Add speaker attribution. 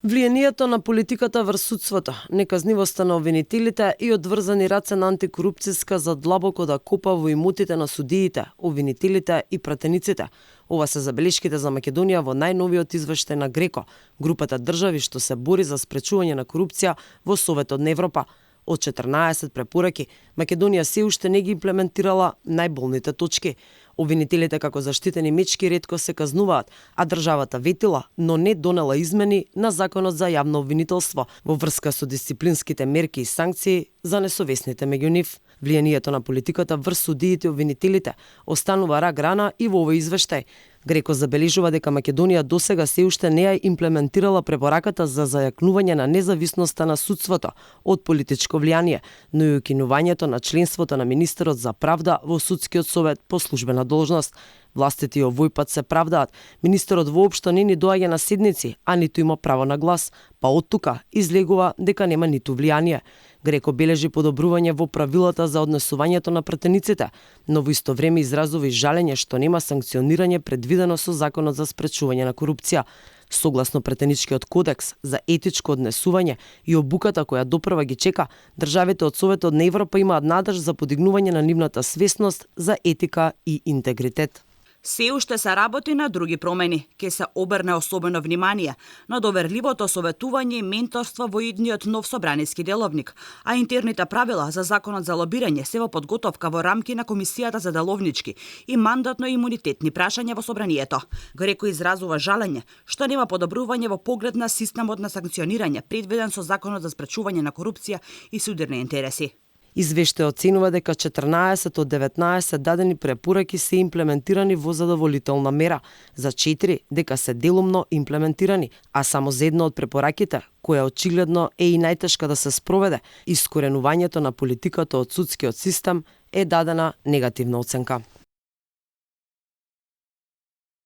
Speaker 1: Влијанието на политиката врз судството, неказнивоста на обвинителите и одврзани раце на антикорупцијска за длабоко да копа во имотите на судиите, обвинителите и пратениците. Ова се забелешките за Македонија во најновиот извештај на ГРЕКО, групата држави што се бори за спречување на корупција во Советот на Европа. Од 14 препораки, Македонија се уште не ги имплементирала најболните точки. Обвинителите како заштитени мечки ретко се казнуваат, а државата ветила, но не донела измени на Законот за јавно обвинителство во врска со дисциплинските мерки и санкции за несовесните меѓу нив. Влијанието на политиката врз судиите и обвинителите останува рак рана и во овој извештај. ГРЕКО забележува дека Македонија досега се уште не ја имплементирала препораката за зајакнување на независноста на судството од политичко влијание, но и укинувањето на членството на министерот за правда во судскиот совет по службена должност. Властите и овој пат се правдаат. Министерот воопшто не ни доаѓа на седници, а ниту има право на глас, па од тука излегува дека нема ниту влијание. ГРЕКО бележи подобрување во правилата за однесувањето на пратениците, но во исто време изразува и жалење што нема санкционирање предвидено со Законот за спречување на корупција. Согласно претеничкиот кодекс за етичко однесување и обуката која допрва ги чека, државите од Советот на Европа имаат надеж за подигнување на нивната свесност за етика и интегритет.
Speaker 2: Се уште се работи на други промени, ке се обрне особено внимание на доверливото советување и менторство во идниот нов собраниски деловник, а интерните правила за Законот за лобирање се во подготовка во рамки на Комисијата за деловнички и мандатно-имунитетни прашања во собранието. ГРЕКО изразува жалење што нема подобрување во поглед на системот на санкционирање предвиден со Законот за спречување на корупција и судирни интереси.
Speaker 1: Извештај оценува дека 14 од 19 дадени препораки се имплементирани во задоволителна мера, за 4 дека се делумно имплементирани, а само за една од препораките, која очигледно е и најтешка да се спроведе, искоренувањето на политиката од судскиот систем, е дадена негативна оценка.